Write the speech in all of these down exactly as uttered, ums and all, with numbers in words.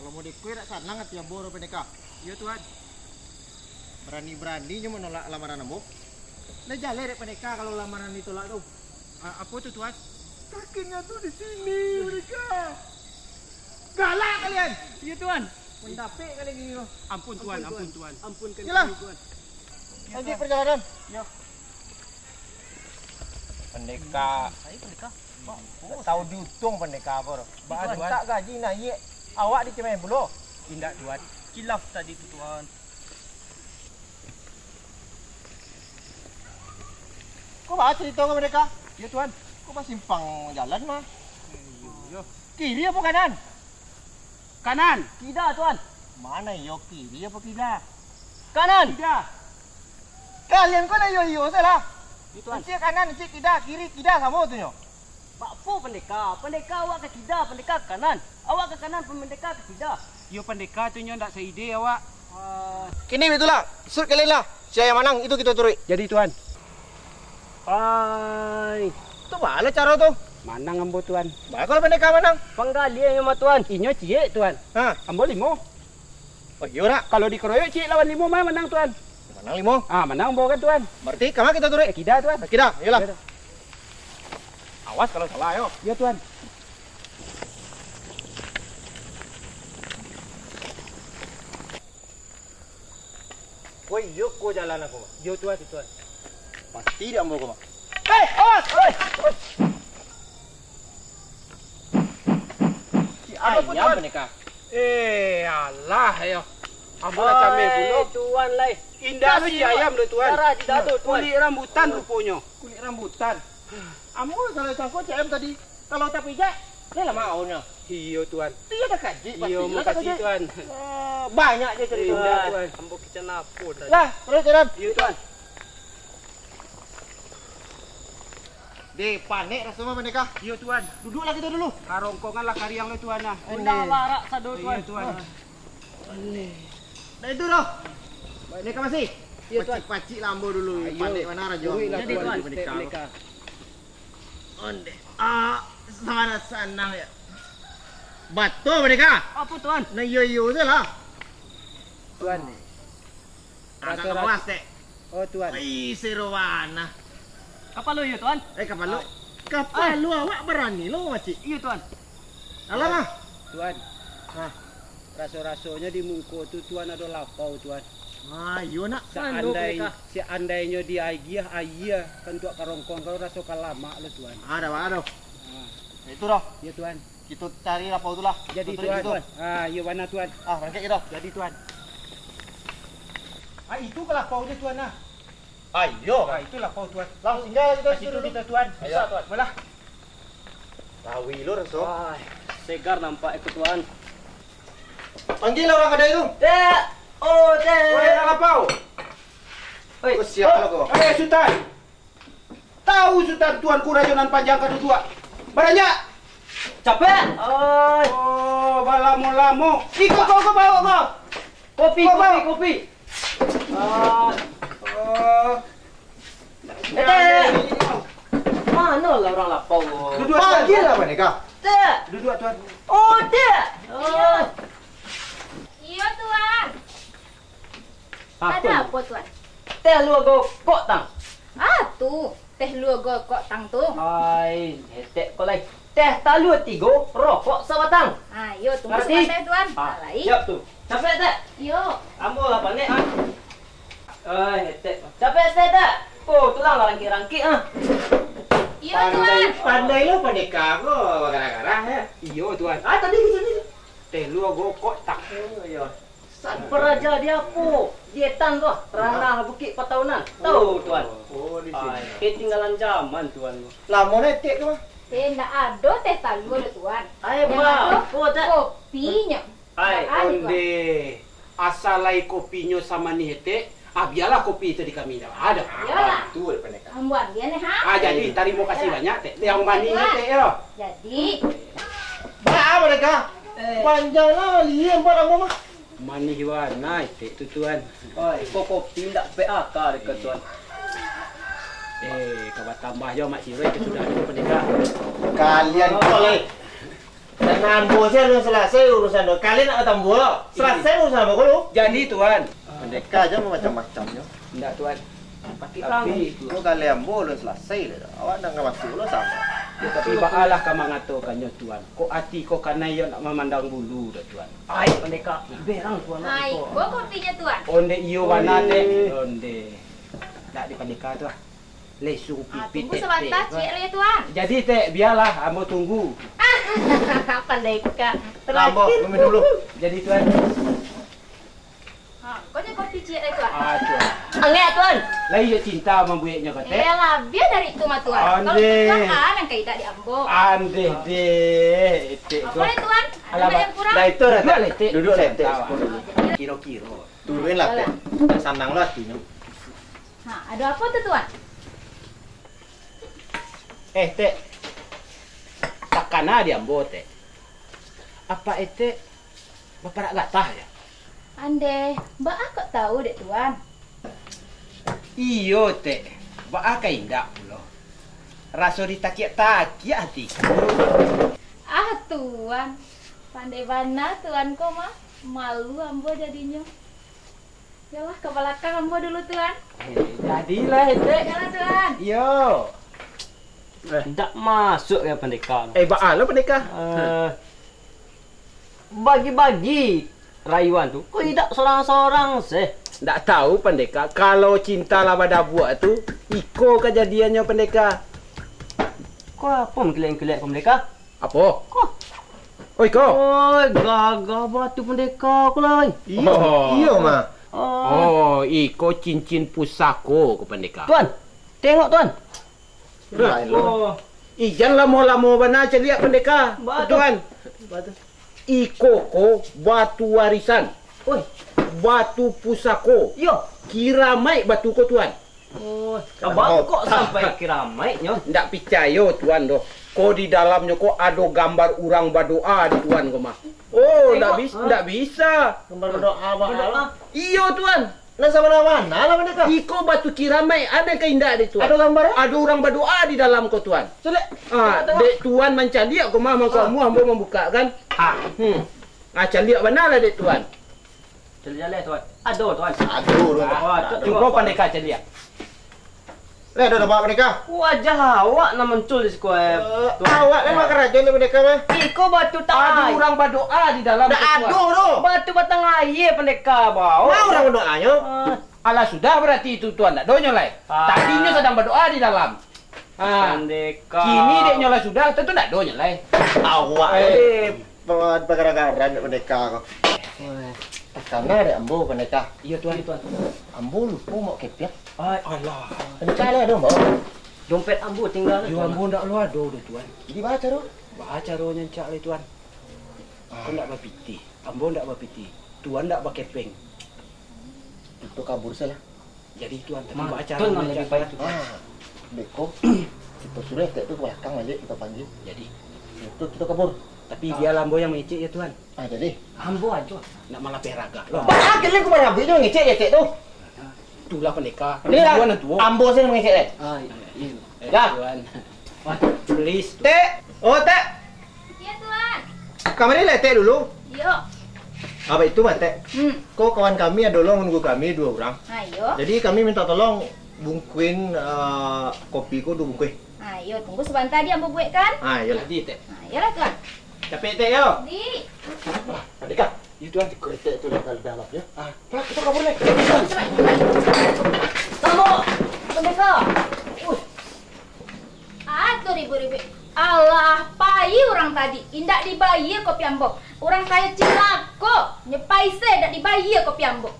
Kalau model ko, dak sanang ati ambo doh, Pandeka. Iyo, Tuan. Barani-baranio manolak lamaran ambo. Lah jaleh dek Pandeka kalau lamaran ditolak tu. A-, apo tu, Tuan? Sakiknyo tu di sini, Pandeka. Galak kalian! Iyo, Tuan. Mandapek kalian gini, loh. Ampun, Tuan. Ampun, Tuan. Ampunkan kami, Tuan. Lanjuik parjalanan. Yo. Pandeka. Ai, Pandeka. Dak tahu diutuang Pandeka apo tu. Baa, Tuan. Mintak gaji naiak, awak dicemeh pulo. Indak, Tuan. Kilaf tadi tu, Tuan. Ko baa carito ko, Pandeka? Yo, Tuan. Ko basimpang jalan mah. Iyo, iyo. Kiri apo kanan? Kanan. Kida, Tuan. Mano iyo, kiri apo kida? Kanan. Kida. Kalian ko lah iyo-iyo sajo lah. Iyo, Tuan. Encik kanan, encik kida, kiri, kida, samo tu nyo. Baa apo, Pandeka? Pandeka awak ka kida, Pandeka ka kanan. Awak ka kanan, Pandeka ka kida. Iyo, Pandeka tu nyo ndak saide awak. Ah. Kini baitulah, suruik kalian lah. Sia nan manang, itu kito turuik. Jadi, Tuan. Ai. Tu baa lah caro tu? Manang ambo, Tuan. Baa kalau Pandeka manang? Panggalian nyo mah, Tuan. Inyo ciek, Tuan. Ha. Ambo limo. Oh, iyo dak? Kalau dikeroyok ciek lawan limo mah manang, Tuan. Manang limo? Ah, manang ambo kan, Tuan. Berarti ka ma kito turuik? Ka kida, Tuan. Ka kida, iyolah. Iyo, Tuan. Awas kalau salah, yo. Iyo, Tuan. Ko iyo ko jalan ko, Mak? Iyo, Tuan, Tuan. Pasti dek ambo ko, Mak. Hei, awas! Hei! Si ayam Tuan. Pandeka. Eh, alah, yo. Ambo lah cameh pulo. Tuan lai. Indak si ayam tu, Tuan. Darah di dado, Tuan. Kulik rambutan ruponyo. Kulik rambutan. Ambo salah sangko si ayam tadi. Kalau tapijak, lai lah maonyo. Iyo, Tuan. Iyo, dah kaji pasti. Iyo, makasih, Tuan. Ah, banyak je carito. Indak, Tuan. Ambo kican apo tadi? Lah, terus, Tuan. Iyo, Tuan. Deh, panek raso mah, Pandeka. Iyo, Tuan. Duduaklah kito dulu. Karongkongan lah kariang lo, Tuan, nah. Undang lah arak sado, Tuan. Iyo, Tuan. Nah, itu doh. Pandeka masih. Iyo, Tuan. Pacik-pacik lah ambo dulu. Ayo. Panek mano rajo. Jadi, Tuan. Pandeka. Pandeka. Onde. Ah, sanang-sanang yo. Batua, Pandeka. Apo, Tuan? Nah, iyo-iyo sajo lah. Tuan. Agak raso-raso. Kawas, Tek. Oh, Tuan. Ih, serowana. Kapalo iyo, Tuan? Eh, kapalo. Ah. Kapalo awak barani lo, Pacik. Iyo, Tuan. Alah, mah. Tuan. Hah. Raso-rasonyo di muko tu, Tuan, ado lapau, Tuan. Ah, iyo, nak. Seandai-, seandainyo diagiah aia ka untuak karongkong, kalau raso ka lamak lo, Tuan. Ah, ado, ado. Ah. Itu doh. Iyo, Tuan. Kito cari lapau tu lah. Jadi, Tuan. Ah, iyo bana, Tuan. Ah, barangkek kito. Jadi, Tuan. Ah, itu ka lapau je, Tuan, ah. Ah, iyo. Ah, itu lapau, Tuan. Langsung tinggal kito situ dulu. Ka situ kito, Tuan. Ayo. Bisa, Tuan. Malah. Tawi lo raso. Wah, segar nampak itu, Tuan. Panggil lah urang kadai tu. Tek! Oh, Tek! Woi, urang lapau. Oi. Oh, siap lah ko. Eh, Sutan. Tahu Sutan, Tuanku Rajo Nan Panjang ka duduak. Baranjak. Capek. Oi. Oh, balamo-lamo. Iko, ko, ko, bawa, ko. Kopi, kopi, kopi. Ah. Oh. Eh, Tek. Mano lah urang lapau? Duduak, Tuan. Panggil lah, Pandeka. Tek. Duduak, Tuan. Oh, Tek. Oh. Iyo, Tuan. Ado apo, Tuan? Teh lua gokok, Tang. Ah, tu. Teh lua gokok, Tang, tu. Ai, etek ko lai. Teh talua tigo, rokok sabatang. Ah, iyo, tunggu sabanta, Tuan. Ah, lai. Siap tu. Capek, Tek? Iyo. Ambo lah panek, ah. Ai, etek. Capek, Tek, Tek? Oh, tulang lah rangkik-rangkik, ah. Iyo, Tuan. Pandai, pandai lo Pandeka ko, bagarah-garah, yo. Iyo, Tuan. Ah, tadi, tadi. Teh lua gokok, Tang. Oh, iyo. San. Baraja di apo? Di etan tu, ranah Bukik Pataunan. Tahu, Tuan? Oh, di sini. Ai, ketinggalan zaman, Tuan. Lamo nyo etek tu, mah. Eh, ndak ado teh talua doh, Tuan. Ai, Yang ado, oh, Tek. Kopinyo. Ai, ndak ado, Tuan. Onde. Asa lai kopinyo samanih etek, ah, bialah kopi tu di kami, ndak ado. Iyolah. Ambo ambiak ni, ha? Ah, jadi, tarimo kasih banyak, Tek. Yang manih, Tek, yo. Jadi. Baa, Pandeka. Eh. Panjang lah, lian buat ambo mah. Manih bana, Tek, tu, Tuan. Oi, ko kopi ndak P A K dek ko, Tuan. Eh, ka batambah jo Mak Siroi, ka sudah tu, Pandeka. Kalian ko, eh. Nan ambo se alun salasai urusan tu. Kalian nak batambuah? Salasai urusan ambo ko lu. Jadi, Tuan. Pandeka aja macam-macamnyo. Indak, Tuan. Tapi itu. Ko kalian ambo alun salasai dah. Awak nak ngawasi ulo samo. Tapi baalah ka mangatokan nyo, Tuan. Kok ati ko kanai yo nak mamandang bulu dah, Tuan. Ai, Pandeka, berang, Tuan. Ai, ko kopinyo, Tuan. Onde iyo bana, Tek. Onde. Dak di Pandeka tu ah. Lesung pipit. Ah, tunggu sabanta, ciek lai, Tuan. Jadi, Tek, bialah ambo tunggu. Pandeka. Ambo minum dulu. Jadi, Tuan. Ha, ko nyo kopi ciek lai, Tuan. Ah, Tuan. Angek, Tuan. Lai iyo cinta mambueknyo ko, Tek. Iyolah, bia dari itu mah, Tuan. Kalau cinta, ah, nan ka indak di ambo. Andeh deh, Tek. Apo lai, Tuan? Ado yang kurang? Dah itu dah, Tek. Duduak lai, Tek. Kiro-kiro. Turuin lah, Tek. Sanang lo atinyo. Ha, ado apo tu, Tuan? Eh, Tek. Takana di ambo, Tek. Apak etek baparak gatah, yo? Andeh, baa kok tahu dek Tuan? Iyo, Tek. Baa ka indak pulo. Raso ditakiak-takiak atiku. Ah, Tuan. Pandai bana Tuan ko mah. Malu ambo jadinyo. Yolah, ka balakang ambo dulu, Tuan. Eh, jadilah, Etek. Yolah, Tuan. Iyo. Eh. Ndak masuk ya, Pandeka. Eh, baa lo, Pandeka? Eh, bagi-bagi rayuan tu, kok indak sorang-sorang seh? Ndak tahu, Pandeka. Kalau cinta lah badabuak tu, iko kajadiannyo, Pandeka. Kok apo mengkilek-kilek ko, Pandeka? Apo? Ko. Oi, ko. Oi, gagah batu Pandeka ko lai. Iyo, iyo mah. Oh, iko cincin pusako ko, Pandeka. Tuan, tengok, Tuan. Dah. Oh. Ijan lamo-lamo bana caliak, Pandeka. Batu. Tuan. Batu. Iko ko batu warisan. Oi. Batu pusako. Iyo. Kiramaik batu ko, Tuan. Oh, abang kok sampai kiramaiknyo? Ndak picayo Tuan doh. Ko di dalamnyo ko ado gambar urang badoa di Tuan ko mah. Oh, ndak bis-, ndak bisa. Gambar badoa, badoa. Iyo, Tuan. Nan sabana-bana lah, Pandeka. Iko batu kiramaik, ado ka indak dek Tuan? Ado gambar? Ado urang badoa di dalam ko, Tuan. Caliak. Ah, tengok, tengok. Dek Tuan mancaliak ko mah, mangko ambo mambuka kan. Ah. Hmm. Ah, caliak bana lah dek Tuan. Caliak lai, Tuan. Ado, Tuan. Ado, Tuan. Ah, Tuan, cubo Pandeka caliak. Lai, ado nampak, Pandeka? Wajah awak nan muncul di siko, eh, Tuan. Awak kan mak karajo ni, Pandeka, mah. Iko batu batang aia. Ado urang badoa di dalam tu, Tuan. Ndak ado tu. Batu batang aia, Pandeka, bao. Ma urang badoanyo? Ah. Alah, sudah berarti itu, Tuan. Ndak donyo lai. Ah. Tadinyo sadang badoa di dalam. Ah. Pandeka. Kini dek nyo lah sudah, tantu ndak donyo lai. Awak, eh. Bagara-gara dek Pandeka ko. Takana dek ambo, Pandeka. Iyo, Tuan. Ambo lupo mambao kepeng. Ai, alah. Pandeka lah ado mambao. Dompet ambo tingga lah, Tuan. Yo, ambo ndak lo ado doh, Tuan. Jadi baa caro? Baa caro nyancak lai, Tuan. Ah. Ko ndak bapitih. Ambo ndak bapitih. Tuan ndak bakepeng. Kito kabur se lah. Jadi, Tuan, tapi baa caro nan labiah baik tu, Tuan? Ah, beko, kito suruah etek tu ka balakang baliak, kito panggia. Jadi? Itu kito kabur. Tapi bialah ambo yang mangecek yo, Tuan. Ah, jadi? Ambo ajo. Ndak malapeh ragak lo. Baa kalian ko marabuik jo mangecek etek tu? Itulah Pandeka. Ni lah, ambo se nan mangecek, eh. Ah, iyo, iyo. Eh, Tuan. Wah, please, Tuan. Tek! Oh, Tek! Iyo, Tuan. Kamari lah, Tek, dulu. Iyo. Apo itu mah, Tek? Hmm. Ko kawan kami ado lo manunggu kami duo urang. Ha, iyo. Jadi kami minta tolong bungkuin, eh, kopi ko duo bungkuih. Ha, iyo, tunggu sabanta, di ambo buekkan. Ha, iyolah. Jadi, Tek. Ha, iyolah, Tuan. Capek, Tek, yo. Di. Wah, Pandeka. Iyo, Tuan. Ko etek tu lah ka dalam, yo. Ah, lah, kito kabur, Tek. Tunggu, Pandeka. Uih. Aduh, ribuik-ribuik. Alah, pai urang tadi, indak dibayia kopi ambo. Urang kayo cilako, nyo pai se indak dibayia kopi ambo.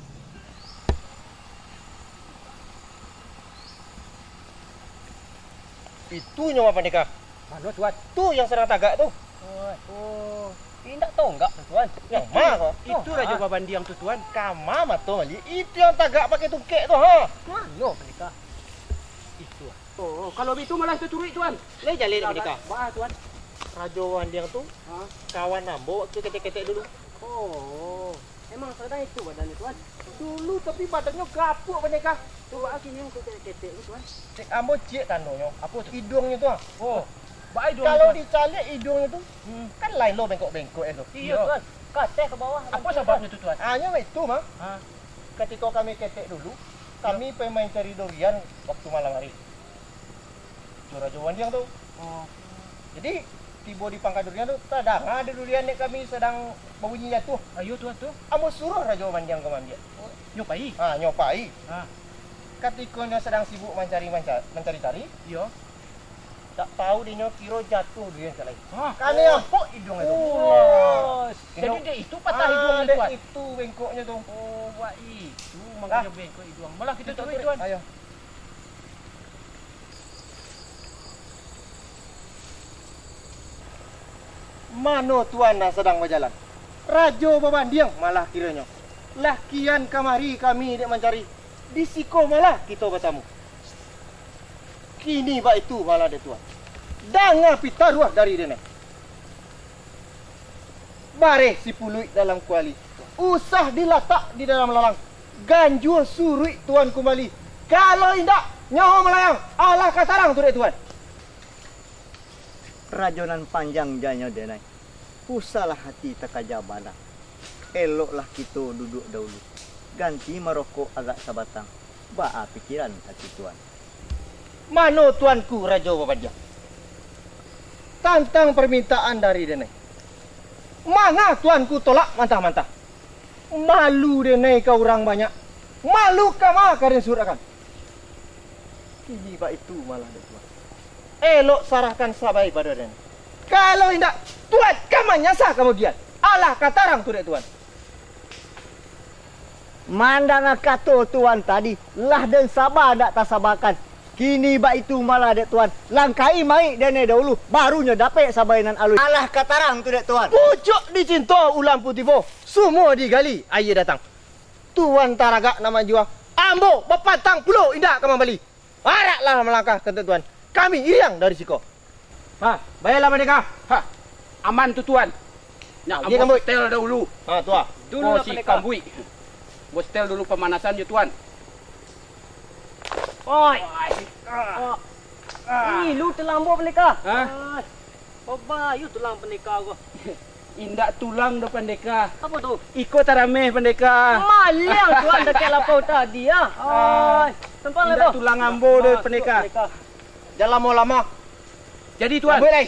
Itu nyo mah, Pandeka. Mano, Tuan? Tu yang sadang tagak tu. Oh, oh. Indak tonggak tu, Tuan. Yang ma ko? Itu Rajo Babandiang tu, Tuan. Kama mato baliak. Itu yang tagak pakai tungkek tu, ha? Mano, Pandeka? Itu, ah. Oh, oh, kalau bitu malah taturuik, Tuan. Lai jaleh, Pandeka. Baa, Tuan? Rajo Babandiang tu, ha? Kawan ambo waktu ketek-ketek dulu. Oh, emang sadang itu badannyo, Tuan? Dulu, tapi badannyo gapuak, Pandeka. Tu baa kini waktu ketek-ketek tu, Tuan? Cek ambo ciek tandonyo. Apo tu? Iduangnyo tu, ah. Oh. Baa iduang Kalau tu, Tuan? Dicaliak iduangnyo tu, Hmm. kan lain lo bengkok-bengkok eh tu. Iyo, Iyo. Tuan. Kateh ka bawah, Apo Tuan. sababnyo tu, Tuan? Hanyo itu mah. Ha. Katiko kami ketek dulu, kami Iyo. pai mancari durian waktu malam hari. Jo Rajo Babandiang tu. Oh. Jadi, tibo di pangka durian tu, tadanga di durian dek kami sadang babunyi jatuah. Ayo, Tuan, tu. Ambo suruah Rajo Babandiang ka maambiak. Nyo pai? Ha, nyo pai. Ha. Katiko nyo sadang sibuk mancari, manca-, mancari-cari, Iyo. tak tahu dek nyo kiro jatuah durian ka lai. Hah? Kanai ampok iduang tu. Oh. Jadi, Inyo-, dek itu patah ah, iduang tu, dek Tuan? itu bengkoknyo tu. Oh, baitu mangkonyo Lah. bengkok iduang. Malah kito Kito turuik, turuik. Tuan. Ayo. Mano Tuan nan sadang bajalan? Rajo Babandiang malah kironyo. Lah kian kamari kami dek mancari, di siko malah kito batamu. Kini baitu malah dek Tuan. Danga pitaruah dari denai. Bareh sipuluik dalam kuali, usah dilatak di dalam lalang. Ganjua suruik Tuan kumbali. Kalau indak, nyawa malayang. Alah ka tarang tu dek Tuan. Rajo nan panjang janyo denai. Usahlah hati takaja bana. Eloklah kito duduak daulu. Ganti marokok agak sabatang. Baa pikiran ati Tuan? Mano Tuanku Rajo Babandiang? Tantang parmintaan dari denai, manga Tuanku tolak mantah-mantah? Malu denai ka urang banyak, malu kama ka den surakakan. Kini baitu malah dek Tuan. Elok sarahkan sabai pado denai. Kalau indak, Tuan ka manyasa kamudian. Alah ka tarang tu dek Tuan. Mandanga kato Tuan tadi, lah den saba ndak tasabakan. Kini baitu malah dek Tuan, langkahi mayik denai dahulu, baru nyo dapek sabai nan aluih. Alah ka tarang tu dek Tuan. Pucuak dicinto ulam pun tibo, sumua digali aia datang. Tuan taragak nan manjua, ambo bapantang pulo indak ka mambali. Araklah malangkah ka Tuan. Kami iriang dari siko. Ha, bayalah Pandeka. Ha, aman tu Tuan. Nyak, Ha, ambo setel dahulu. Ha, tu ah. Dulu Oh, lah, si Pandeka. Kambuik. Ambo setel dulu pamanasan jo Tuan. Oi. Oi. Ah. Ah. Ih, lu tulang ambo, Pandeka. Ha? Oi. Babayu tulang Pandeka ko. Indak tulang doh, Pandeka. Apo tu? Iko tarameh, Pandeka. Maliang Tuan dakek lapau tadi, ah. Ah. Ai, tampang Indak tu. Tulang ambo doh, Ah, Pandeka. Pandeka. Jan lamo-lamo. Jadi, Tuan. Ambo lai.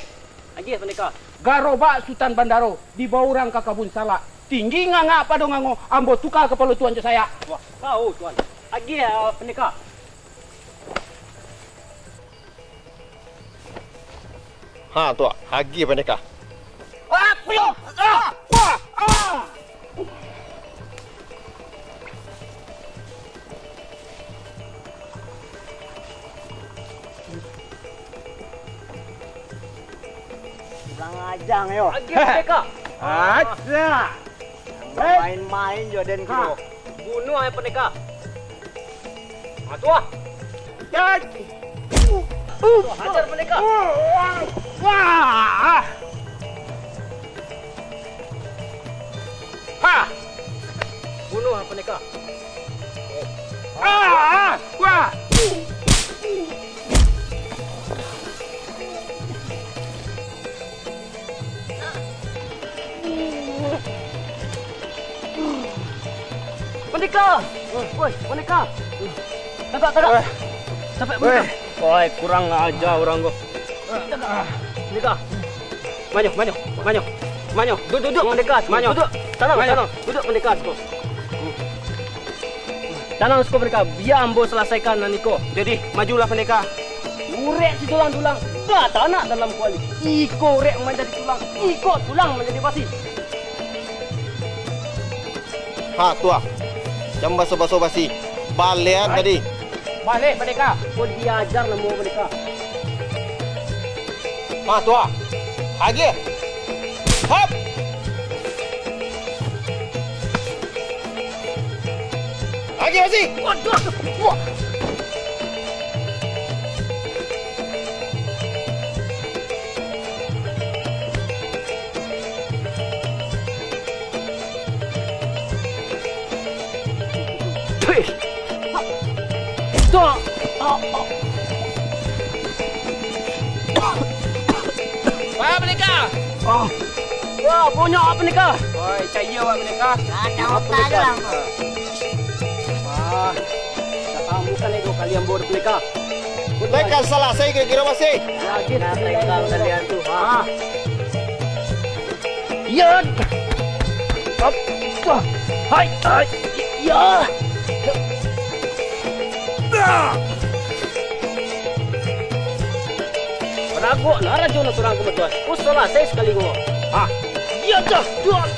Agiah, Pandeka. Garobak Sutan Bandaro dibawa urang ka kabun salak. Tinggi ngangak pado ngango, ambo tuka kapalo Tuan jo sayak. Wah, kau, Tuan. Agiah, Pandeka. Ha, tu, agiah Pandeka. Ah, pulo! Ah! Wah! Ah! Kurang ajar, yo. Agiah Pandeka. Aja. Main-main jo den Ha. kiro. Bunuah ai Pandeka. Ha, tu ah. Jan. Hajar Pandeka. Wah. Ha. Bunuah Pandeka. Ah, wah. Pandeka! Woi, Pandeka! Tagak, tagak! Woi. Sampai Woi. Pandeka! Woi, kurang aja urang ko. Pandeka! Manyo, manyo, manyo. Manyo. Duduk, duduk, Pandeka. Manyo. Duduk. Tanang, Manyo. tanang. Duduk, Pandeka, siko. Tanang siko, Pandeka, bia ambo salasaikan nan iko. Jadi, majulah, Pandeka. Urek si tulang-tulang, dah tanak dalam kuali. Iko urek manjadi tulang, iko tulang manjadi basi. Ha, tu ah. Jan baso-baso basi. Balean Hai. tadi. Baleh, Pandeka. Ko diajar namo Pandeka. Ha, tu ah. Agiah. Hap. Agiah basi. Waduh. Wah. Pih. Tok. Ah. Wah, banyak apa ni, Kak? Oi, caya awak ni, Kak. Ada otak je lah, Kak. Ah, tak tahu kan itu kalian bawa ni, Kak. Lai ka salasai kiro-kiro masih. Ya, gitu. Nah, tenggang kalian tu, ha. Ah. Ya. Apa? Hai, hai. Ya. Dah. Baragok lah rajo nan surang ko mah, Tuan. Ko salasai sakali ko. Ah, iyo dah, Tuan.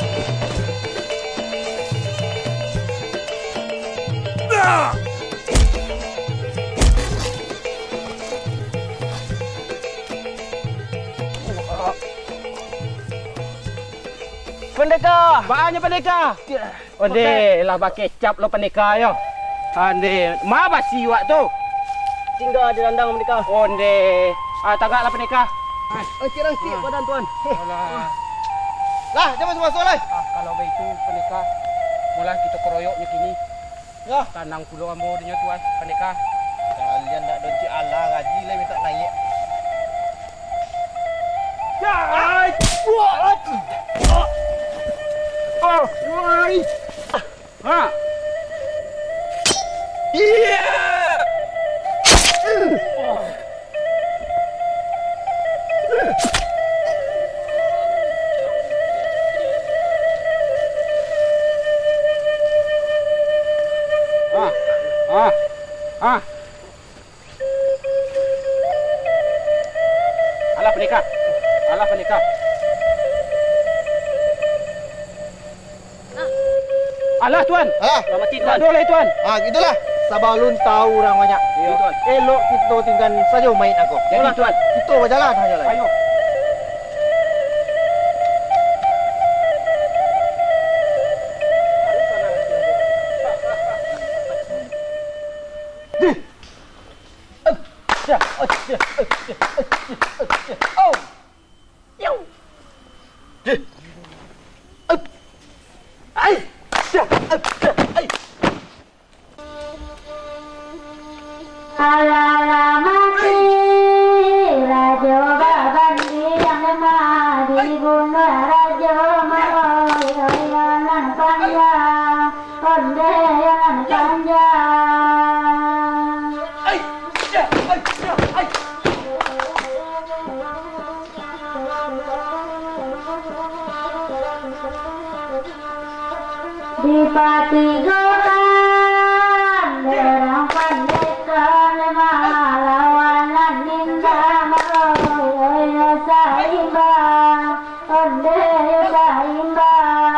Pandeka! Baa nyo, Pandeka? Onde, lah bakecap lo Pandeka yo. Onde, ma basi wak tu? Tingga di randang, Pandeka. Onde, ah, tagaklah Pandeka. Ah, eh, cik lah, cik, badan tuan. Alah. Lah, jan masuak-masuak lai. Ah, kalau baitu, Pandeka, molah kito karoyok nyo kini. Yo. Tanang pulo ambo dinyo, Tuan, Pandeka. Kalian ndak doncik alah, gaji lai mintak naiak. Ya, ai. Wah. Oh, wai. Ha. Iya. Ah, ah, ah. Alah, Pandeka. Alah, Pandeka. Alah, Tuan. Alah. Lah mati, Tuan. Aduh, lah, Tuan. Ah, gitulah. Sabalun tahu urang banyak. Iyo, Tuan. Elok kito tinggan sajo mayik nangko. Jadi, Tuan. Kito bajalan sajo lai. Ayo. Alah lah mati Rajo Babandiang, mah dibunuah Rajo Maroyo, iyo nan panjang, ondeh iyo nan panjang. Dipatigokan dek urang pandeka, lemah lawan nan indak, maroyo saimbang, ondeh saimbang.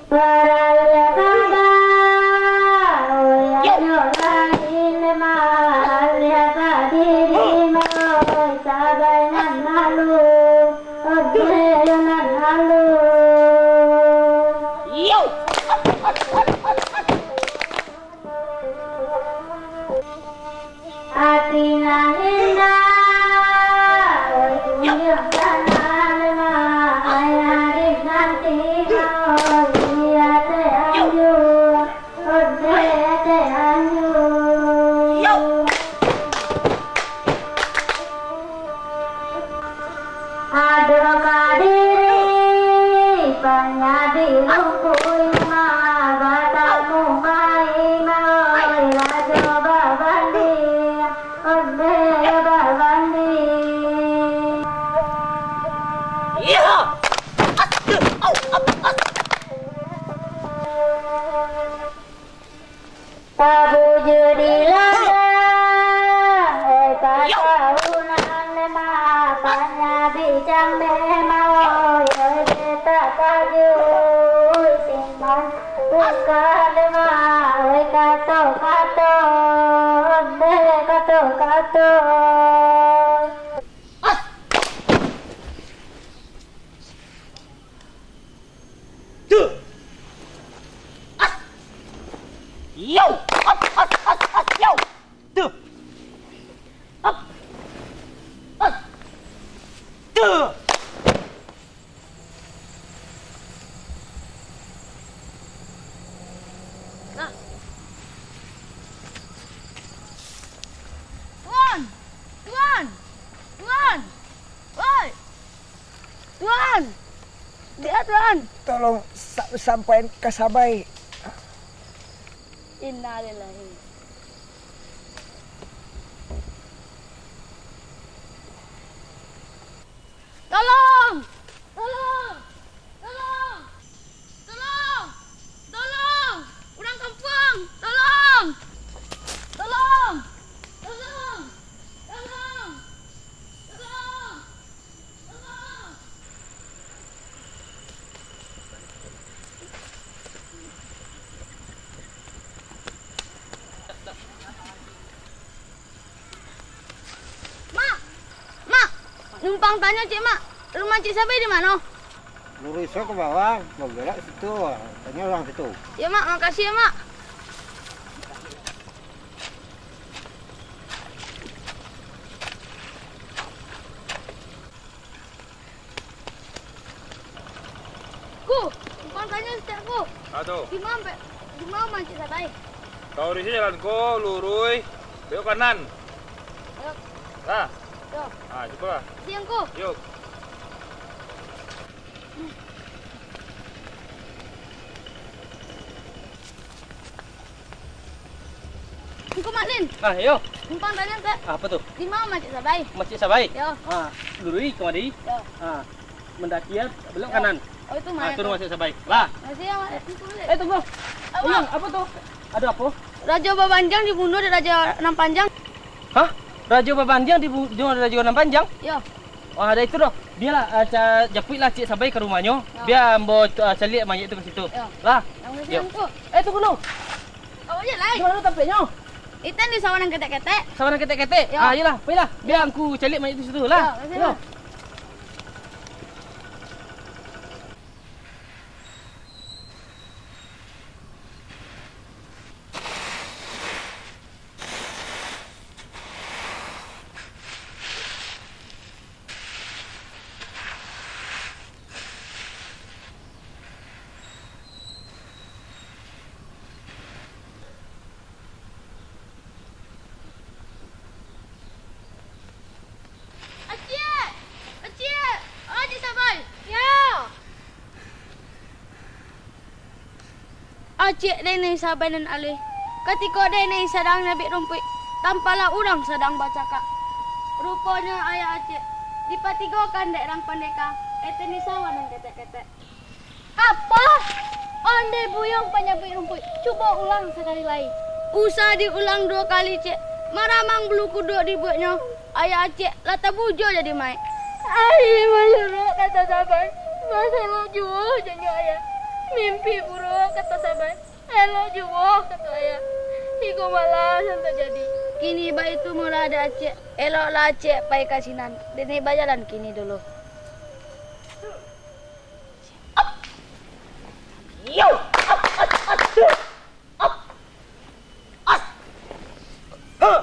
Baralih kaba, oi, yo. Anyo lain mah, alih ka diri mah, oi, sabai nan malu, ode yo nan malu. Yo. Ati nan indah, oi, kuyuang tanah lemah, ayah di nanti, oi, iya teh anyu, ode teh anyu. Ado ka diri, panyadi lumpui mah, batamu mai mah, oi, Rajo Babandi, ondeh Babandi. Iya. Aduh, au, au, au. Tabujur di ladang, oi, pataunan lemah, panyabik cambeh mah, oi, oi, detak kayu, siman tukar lemah, oi, kato-kato, ondeh kato-kato. Tuh. As. Yo. As, as, as, as, yo. Tuh. Ap. As. Tuh. Nah. Wah, Tuan! Dia, Tuan! Tolong sa-, sampaian ka Sabai. Innalillahi. Tolong! Tolong! Tolong! Tolong! Tolong! Urang kampuang! Tolong! Tolong! Tolong! Tolong! Tolong! Tolong! Mak! Mak! Numpang tanyo, Cik, Mak. Rumah Cik Sabai di mano? Luruih ka bawah, babelok situ. Tanyo urang situ. Yo, Mak. Makasih, yo, Mak. Ku, numpang tanyo saketek, Ku. Apo tu? Di ma, di ma rumah Cik Sabai? Ka urisi jalan ko, luruih, belok kanan. Yo. Lah. Yo. Ah, cubolah. Siang, Ku. Yo. Angku Mak Lin. Ah, yo. Numpang tanyo, Kak. Apo tu? Di ma rumah Cik Sabai? Rumah Cik Sabai? Yo. Ah, luruih kamari. Yo. Ah, mandaki, belok kanan. Oh, itu mah. Ah, tu rumah Cik Sabai. Lah. Makasih yo, Mak. Eh, tunggu. Apo? Ulang, apo tu? Ado apo? Rajo Babanjang dibunuah dek Rajo Nan Panjang. Hah? Rajo Babanjang dibunuah dek Rajo Nan Panjang? Yo. Wah, ado itu doh. Bialah, ah, ca-, japuiklah Cik Sabai ka rumahnyo. Yo. Bia ambo, ah, caliak mayik tu ka situ. Yo. Lah. Yo. Eh, tunggu dulu. Awak je lai. Di mano tampeknyo? Itu di sawah nan ketek-ketek. Sawah nan ketek-ketek? Yo. Ah, iyolah, pailah. Bia angku caliak mayik tu situ lah. Yo, makasih, Bang. Acik! Acik! Acik Sabai! Yo! Acik denai Sabai nan alih. Katiko denai sadang nyabik rumpuik, tampalah urang sadang bacakak. Ruponyo ayah Acik dipatigokan dek urang pandeka, etenisa nan ketek-ketek. Apo? Ondeh buyuang panyabik rumpuik, cubo ulang sakali lai. Usah diulang duo kali, Cik. Maramang bulu kuduak dibueknyo. Ayah Acik lah tabujua jadi mayik. Ari buruak, kato Sabai. Maso elok juo janyo ayah. Mimpi buruak, kato Sabai. Elok juo, kato ayah. Iko malah nan tajadi. Kini baitu mula dek Acik. Eloklah Acik pai ka sinan. Denai bajalan kini dulu. Yo! Up! As! Huh!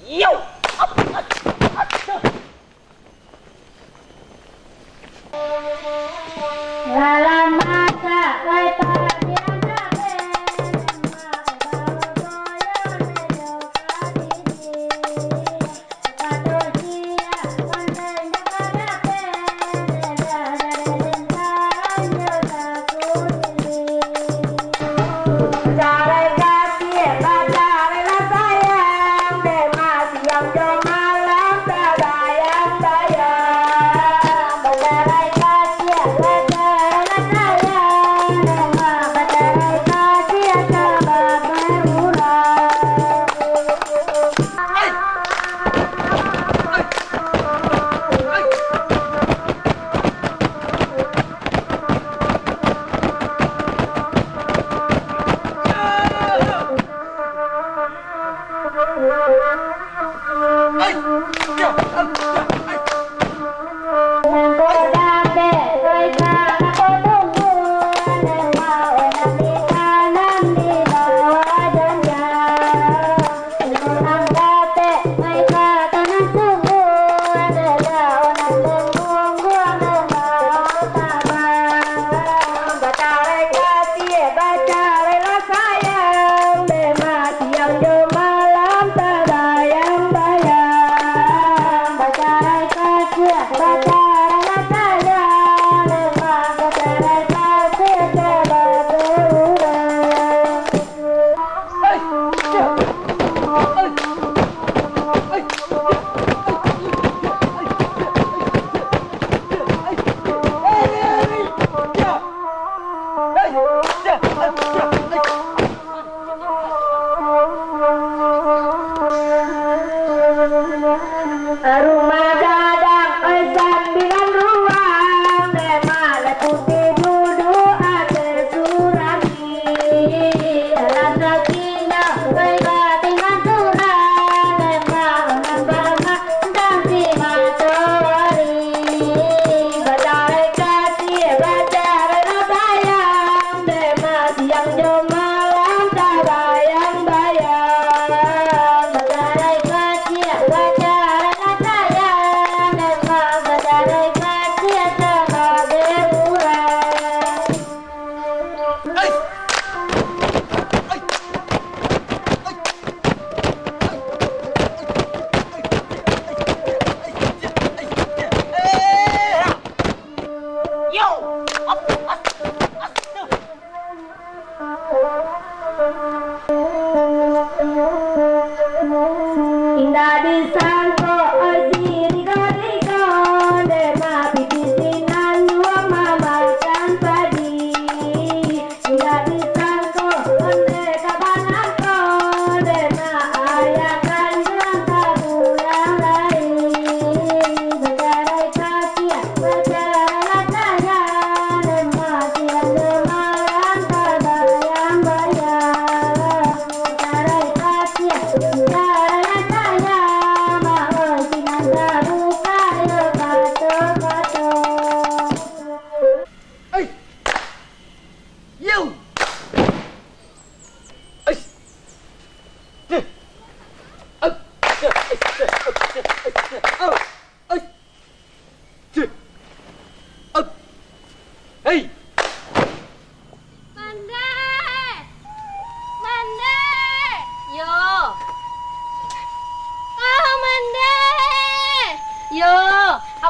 Yo! Up! As! As! Huh!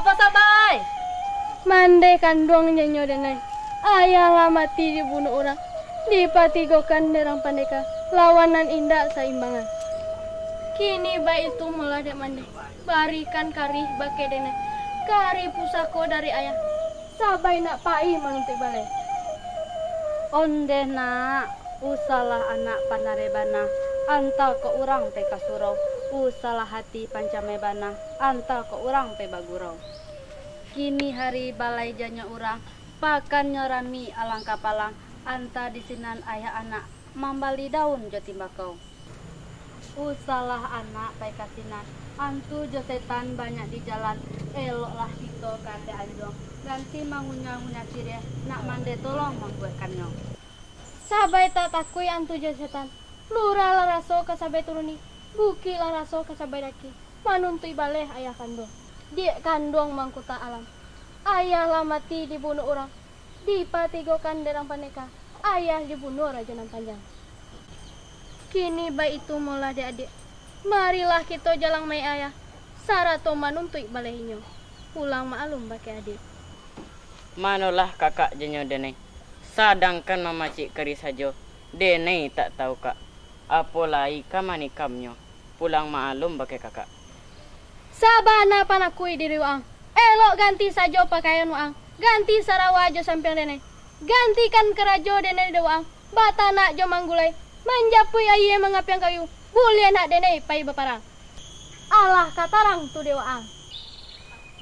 Basabai! Mandeh kanduang janyo denai. Ayah lah mati dibunuah urang, dipatigokan dek urang pandeka, lawan nan indak saimbangan. Kini baitu molah dek mandeh, barikan karih bakeh denai, karih pusako dari ayah, sabai nak pai manuntuik baleh. Ondeh nak, usahlah anak pandareh bana, anta kok urang pai ka surau, usahlah hati pancameh bana, anta kok urang pai bagurau. Kini hari balai janyo urang, pakannyo rami alang kapalang, anta di sinan ayah anak mambali daun jo timbakau. Usahlah anak pai ka sinan, antu jo setan banyak di jalan, eloklah kito ka ateh anjuang, ganti mangunyah-ngunyah siriah, nak mandeh tolong mambuekkannyo. Sabai tak takuik antu jo setan, lurah lah raso ka sabai turuni, bukik lah raso ka sabai daki, manuntuik baleh ayah kanduang, dek kanduang mangkuta alam. Ayah lah mati dibunuah urang, dipatigokan dek urang pandeka, ayah dibunuah rajo nan panjang. Kini baitu molah dek adiak, marilah kito jalang mayik ayah, sarato manuntuik baleh inyo, pulang maalum bakeh adiak. Manolah kakak janyo denai, sadangkan mamacik karih sajo, denai tak tahu kak, apo lai ka manikamnyo, pulang maalum bakeh kakak. Sabana panakuik diri waang, elok ganti sajo pakaian waang, ganti sarawa jo sampiang denai, gantikan karajo denai dek waang, batanak jo manggulai, manjapuik ayie mangapiang kayu, buliah nak denai pai baparang. Alah ka tarang tu dek waang.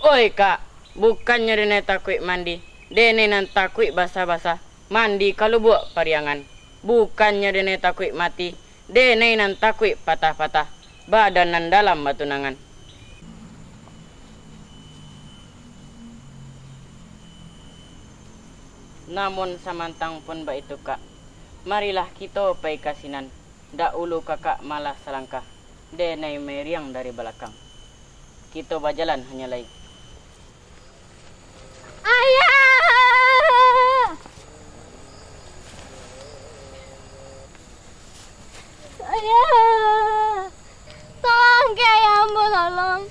Oi kak, bukannyo denai takuik mandi, denai nan takuik basah-basah, mandi ka lubuak pariangan. Bukannyo denai takuik mati, denai nan takuik patah-patah, badan nan dalam batunangan. Namun samantang pun baitu kak, marilah kito pai ka sinan, dahulu kakak malah salangkah, denai mairiang dari balakang. Kito bajalan hanyo lai. Ayah! Ayah! Tolong, Kak, ayah ambo tolong.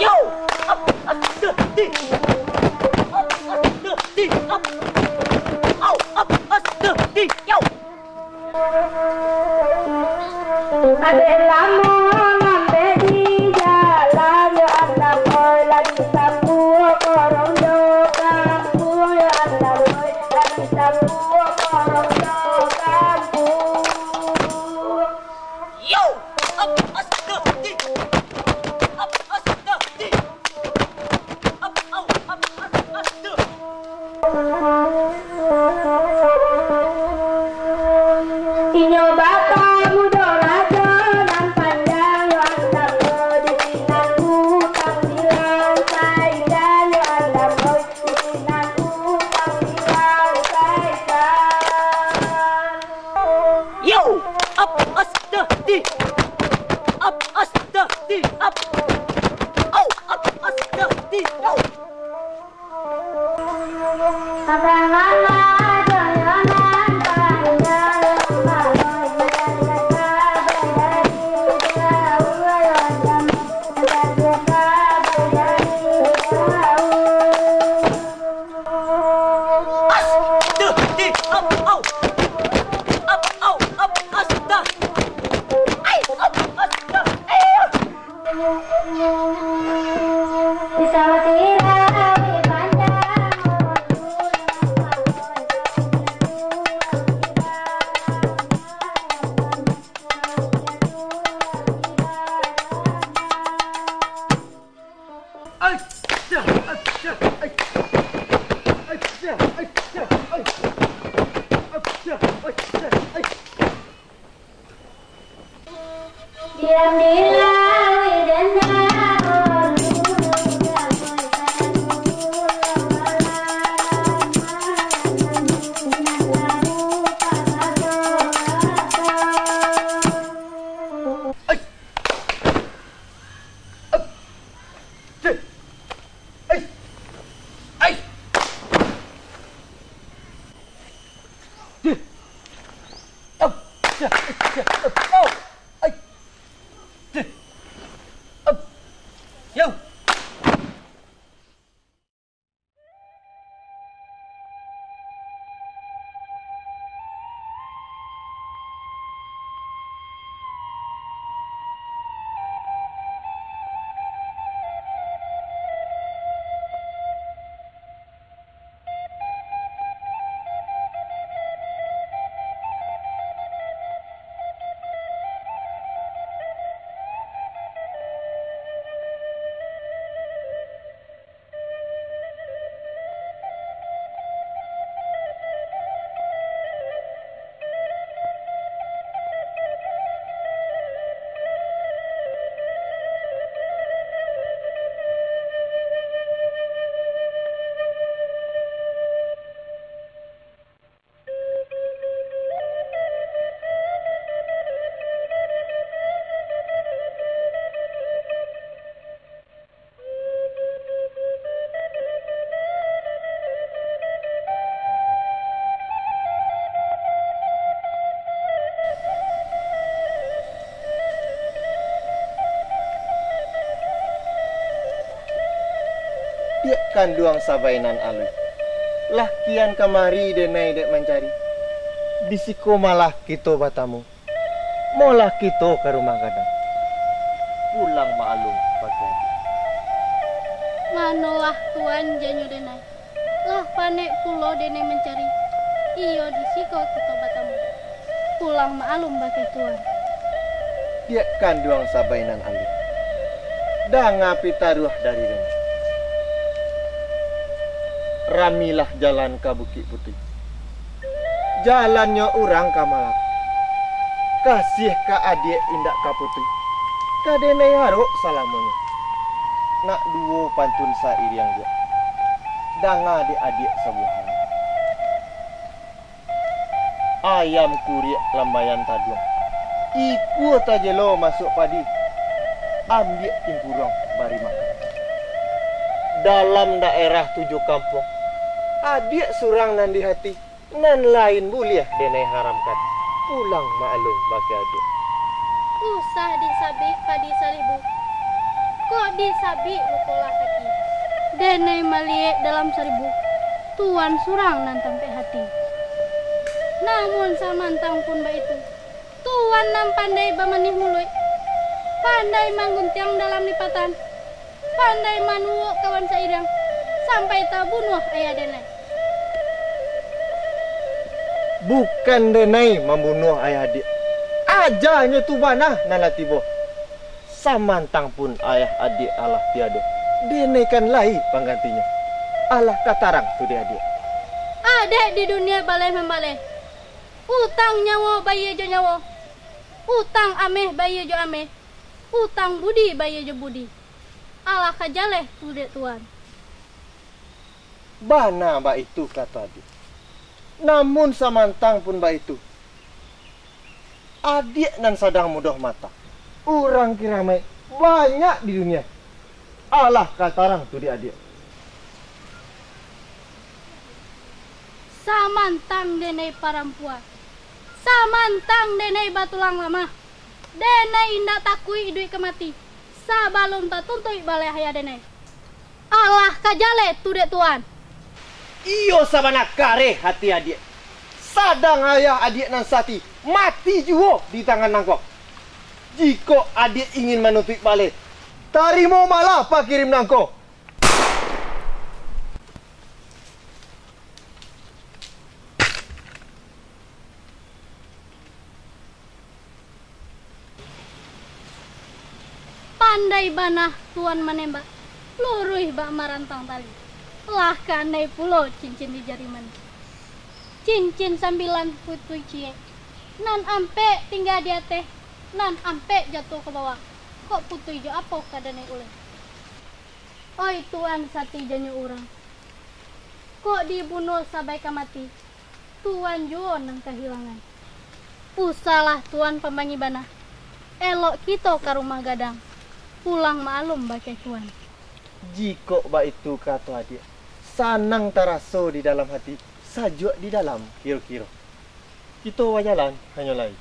Yo, up, up, deh, deh. Up, up, deh, deh, up. Au, up, up, deh, deh, yo. Adek lamo nambeh di jalan, yo andam oi, lagi sambuak korong jo kampuang, yo andam oi, lagi sambuak korong jo kampuang. Yo! Up, astaga! Up, astaga! Up, au, up, astaga! Inyo batamu jo rajo nan panjang, yo andam lo di sinan utang bilang, sainja yo andam lo di sinan utang bilang, sainja. Yo, up, astaga! Up, astaga! Up. Au, up, astaga! Au. As, deh, deh, up, au. Up, au, up, as, dah. Ai, up, as, dah. Ai, ah. Kanduang sabai nan aluih, lah kian kamari denai dek mancari. Di siko malah kito batamu. Molah kito ka rumah gadang. Pulang maklum bakeh adiak. Manolah tuan janyo denai. Lah panek pulo denai mancari. Iyo di siko kito batamu. Pulang maklum bakeh tuan. Diak kanduang sabai nan aluih. Danga pitaruah dari denai. Ramilah jalan ka Bukik Putuih. Jalannyo urang ka malapeh. Kasiah ka adiak indak ka putuih. Ka denai arok salamonyo. Nak duo pantun sairiang juo. Danga dek adiak sabuah lagu. Ayam kuriak lambaian taduang. Ikua tajelo masuak padi. Ambiak timpuruang bari makan. Dalam daerah tujuah kampuang, adiak surang nan di hati. Nan lain buliah denai haramkan. Pulang maklum bakeh adiak. Usah disabik padi saribu. Kok disabik lukolah kaki. Denai maliek dalam saribu. Tuan surang nan tampek hati. Namun samantang pun baitu, Tuan nan pandai bamanih muluik, pandai mangguntiang dalam lipatan, pandai manuwok kawan sairiang, sampai tabunuah ayah denai. Bukan denai mambunuah ayah adiak. Ajanyo tu bana nan lah tibo. Samantang pun ayah adiak alah tiado, denai kan lai panggantinyo. Alah ka tarang tu dek adiak. Adek di dunia baleh mambaleh. Utang nyawo bayia jo nyawo. Utang ameh bayia jo ameh. Utang budi bayia jo budi. Alah ka jaleh tu dek Tuan. Bana baitu kato adiak. Namun samantang pun baitu, adiak nan sadang mudoh mata, urang kiramaik banyak di dunia. Alah ka tarang tu dek adiak. Samantang denai parampuan, samantang denai batulang lamah, denai indak takuik iduik ka mati, sabalun tatuntuik baleh ayah denai. Alah ka jaleh tu dek Tuan. Iyo sabana kareh hati adiak. Sadang ayah adiak nan sati mati juo di tangan nangko. Jikok adiak ingin manuntuik baleh, tarimo malah pakirim nangko. Pandai bana Tuan manembak, luruih bak marantang tali. Lah kanai pulo cincin di jari manih. Cincin sambilan putuih ciek, nan ampek tingga di ateh, nan ampek jatuah ka bawah. Kok putuih jo apo ka danai uleh? Oi Tuan sati janyo urang, kok dibunuah sabai ka mati, Tuan juo nan kahilangan. Usahlah Tuan pambangi bana. Elok kito ka rumah gadang. Pulang maklum bakeh Tuan. Jikok baitu kato adiak, sanang taraso di dalam hati, sajuak di dalam kiro-kiro. Kito bajalan hanyo lai.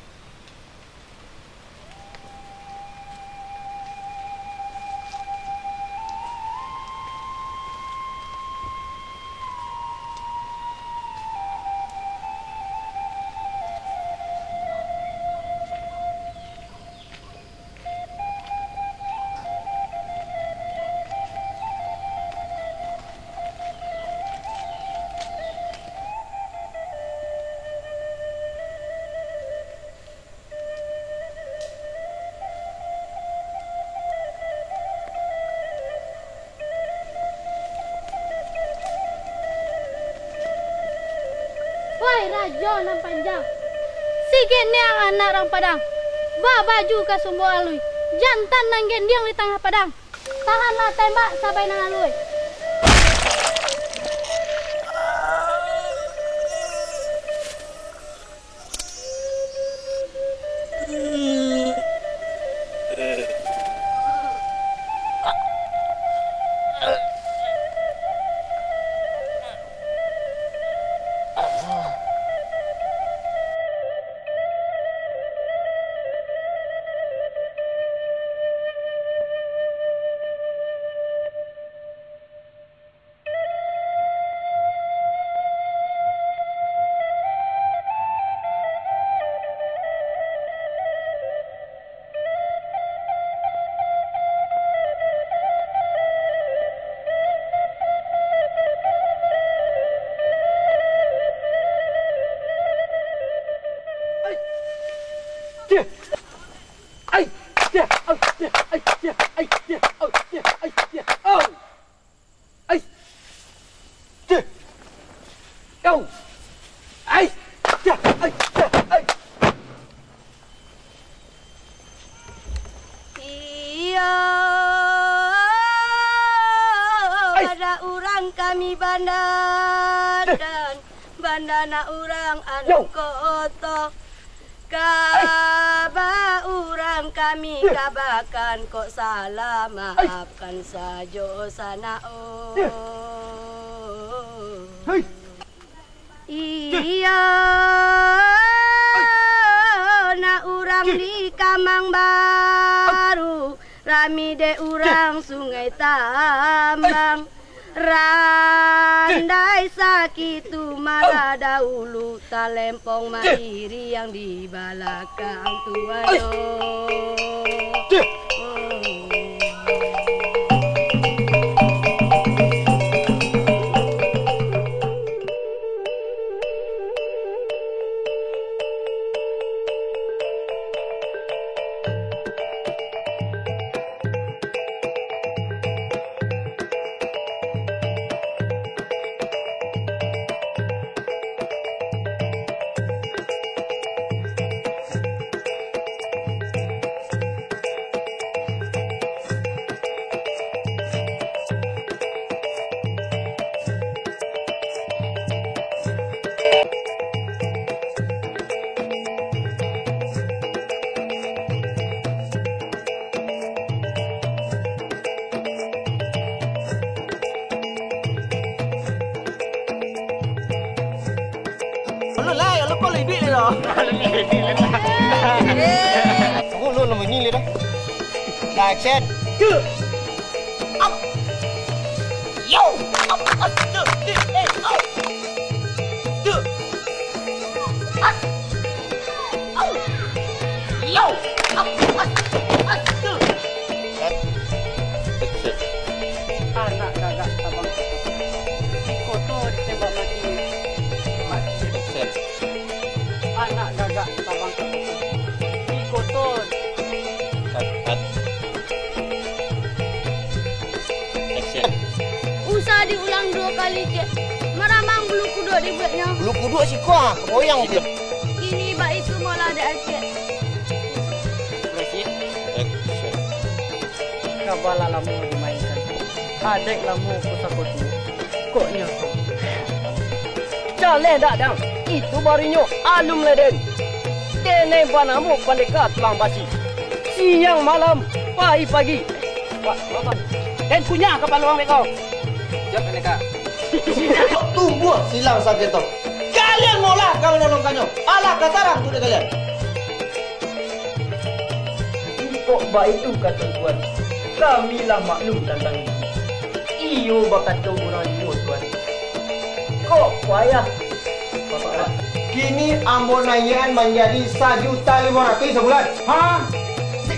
Woi rajo nan panjang, si Geniang anak rang Padang, babaju ka sumbo alui, jantan nan gendiang di tangah padang, tahanlah tembak sabai nan alui. Iyo, bada urang kami banda dan banda nak urang anu koto. Kaba urang kami kabakan kok salah, maafkan sajo sanak, oh. Iyo, nak urang di Kamang Baru, rami dek urang Sungai Tambang. Randai sakik tu malah dahulu, talempong mairi yang di balakang tu, ayo. Ulun lah, ya lupa lah iduik lah. Aku ulun nama ini lah dah. Dah, action. Up. Yo. Up, up, up, up, eh, up. Duh. Up. Au. Yo. Up, up, up, up, duh. Action. Anak gagak tabang. Iko tu ditembak mati. Mati. Action. Anak gagak tabang. Iko tu. Cut, cut. Action. Usah diulang duo kali, cek. Maramang bulu kuduak dibueknyo. Bulu kuduak siko ah, kapoyang, cek. Kini bak itu molah dek acek. Action. Kaba lah lamo dimainkan. Adaik lamo pusako tuo. Koknyo. Jaleh dak, Dang? Itu barinyo alun lai den. Denai banamo pandeka tulang basi. Siang malam, pagi-pagi. Wak, wak, wak. Den kunyah kapalo urang beko. Siap, pandeka. Tumbuah silang saketo. Kalian molah ka manolongkannyo. Alah ka tarang tu dek kalian. Kok baitu kato Tuan, kami lah maklum tantang itu. Iyo bakato urang juo, Tuan. Kok payah, Bapak? Kini ambo naiakan manjadi sajuta limo ratuih sabulan. Ha?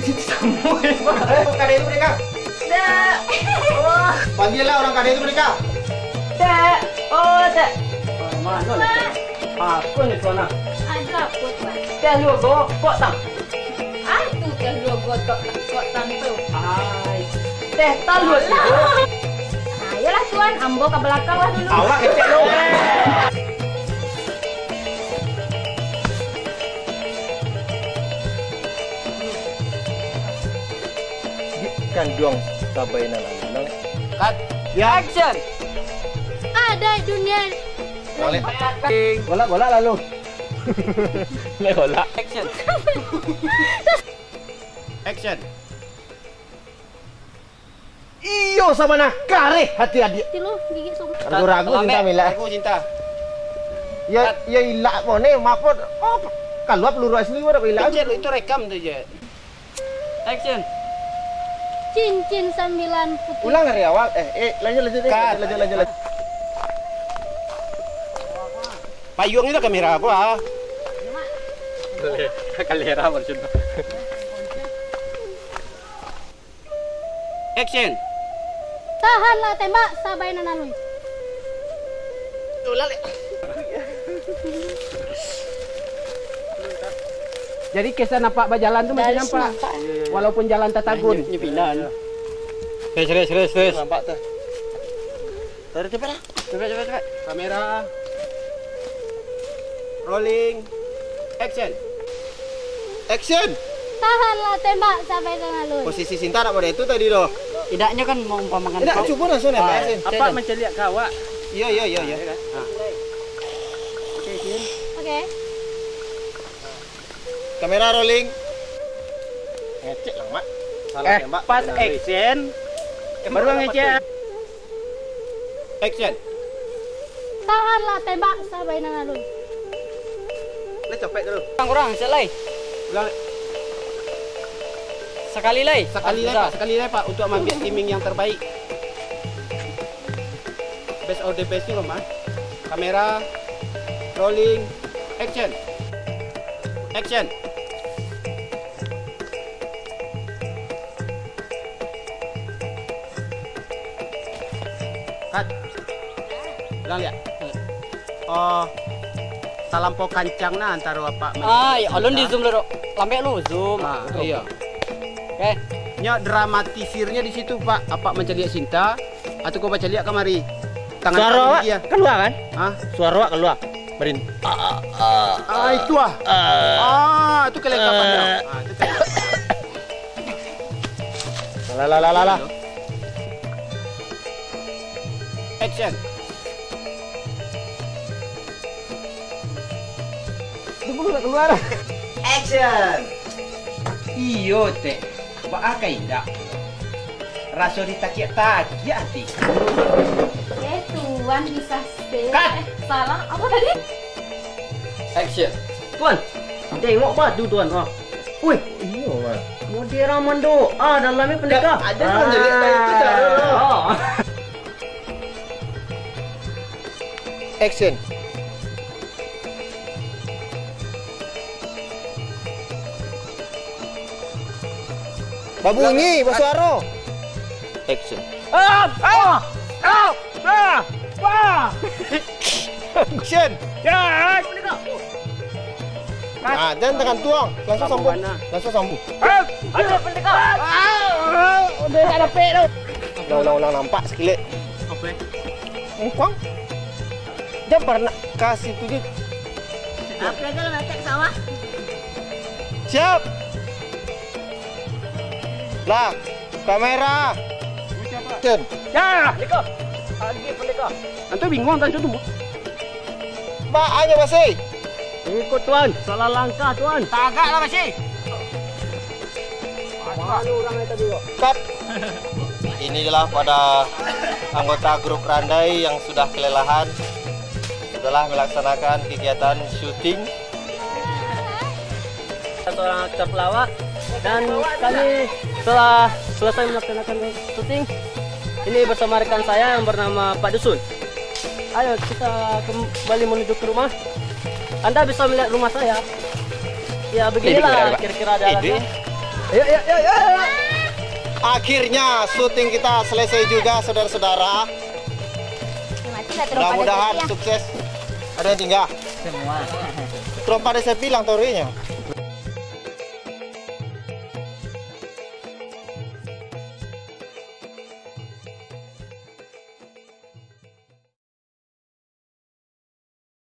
Samo, Pak. Eh, kadai tu, Deka. Dak. Oh. Panggillah urang kadai tu, Deka. Dak. Oh, dak. Mano, Deka? Apo ni, Tuan, ah? Ado apo, Tuan? Teh luo gotok, tang. Ah, tu teh luo gotok, gotok tang tu. Ai. Teh taluak tu. Ah, iyolah, Tuan, ambo ka balakang lah dulu. Awak kecek lu. Di kanduang sabai nan alang. Cut. Ya. Action. Ada dunia. Golak, golak lalu. Golak. Action. Action. Iyo, sabana kareh hati adiak. Tilu, gigik sum. Ragu-ragu cinta milak. Ragu cinta. Ya, cut. Ya ilak pun ni, maaf pun. Oh, kalua peluru asli pun dak ilak. Itu, itu rekam tu je. Action. Cincin sambilan putih. Ulang dari awal. Eh, eh, lanjut, lanjut, eh. Cut. Lanjut, lanjut, lanjut. Payuang itu kamera aku, ah. Kamera maksudnya. Action. Tahanlah tembak, sabai nan alui. Tulak, lek. Jadi kesan apak bajalan tu masih nampak. Walaupun jalan tatagun. Nyo pindahan. Terus, terus, terus, terus. Nampak tu. Tarik cepat lah. Cepat, cepat, cepat. Kamera. Rolling. Action. Action. Tahanlah tembak sampai tangah alun. Posisi Sinta nak pada itu tadi doh. Idaknyo kan mau umpamakan. Tidak, cuba langsung nembak, Sin. Apak mancaliak ka awak. Iya, iya, iya, iya. Oke, Sin. Oke. Kamera rolling. Ngecek lah, Mak. Salah tembak. Pas action. Baru ngecek. Action. Tahanlah tembak sampai nang alun. Lai capek tu. Kurang, kurang, siap lai. Ulang. Sakali lai. Sakali lai, Pak. Sakali lai, Pak, untuk maambiak timing yang terbaik. Best of the best tu, Mama. Kamera, rolling, action. Action. Cut. Ulang liak. Oh, talampau kancang nah antaro apak. Ah, ya, alun di zoom dulu. Lambek lu zoom. Ah, iya. Oke. Nyo dramatisirnyo di situ, Pak. Apak mancaliak Sinta, atau kau bacaliak kamari? Tangan suaro awak kaluar kan? Hah? Suaro awak kaluar. Berin. Ah, itu ah. Ah, itu kelengkapan dah. Ah, itu kelengkapan. Lah, lah, lah, lah, lah. Action. Dia belum nak keluar. Action. Iyo, Tek. Baa ka indak? Raso ditakiak-takiak ati. Eh, Tuan bisa se-, cut. Eh, salah. Apa tadi? Action. Tuan, tengok batu, Tuan. Ah. Wih. Iyo, Mak. Model urang mandoa dalamnyo pandeka. Ada Tuan jadi baik tu cara lo. Ah. Action. Babunyi, basuaro. Action. Ah, ah, ah, ah, ah. Action. Ya. Ah, jangan tagantuang. Langsung sambung. Langsung sambung. Ah, ada pendekar. Ah, ah, udah tak dapet tu. Ulang, ulang, ulang. Nampak sekilek. Apa? Mukang. Jangan pernah kasih tu je. Apa aja lah, matek sawah. Siap. Lah, kamera. Action. Ya, leko. Agi pun leko. Antu bingung kan tu. Baa nyo masih. Ikut, Tuan. Salah langkah, Tuan. Tagaklah masih. Malu urang tadi kok. Cut. Inilah pada anggota grup Randai yang sudah kelelahan. Sudahlah melaksanakan kegiatan syuting. Seorang aktor pelawak, dan kami telah selesai melaksanakan syuting ini bersama rekan saya yang bernama Pak Dusun. Ayo, kita kembali menuju ke rumah. Anda bisa melihat rumah saya. Ya, beginilah kira-kira dalamnya. Ayo, ayo, ayo, ayo. Akhirnya syuting kita selesai juga, saudara-saudara. Mudah-mudahan sukses. Ada yang tinggal? Semua. Trompa ada saya bilang torinya.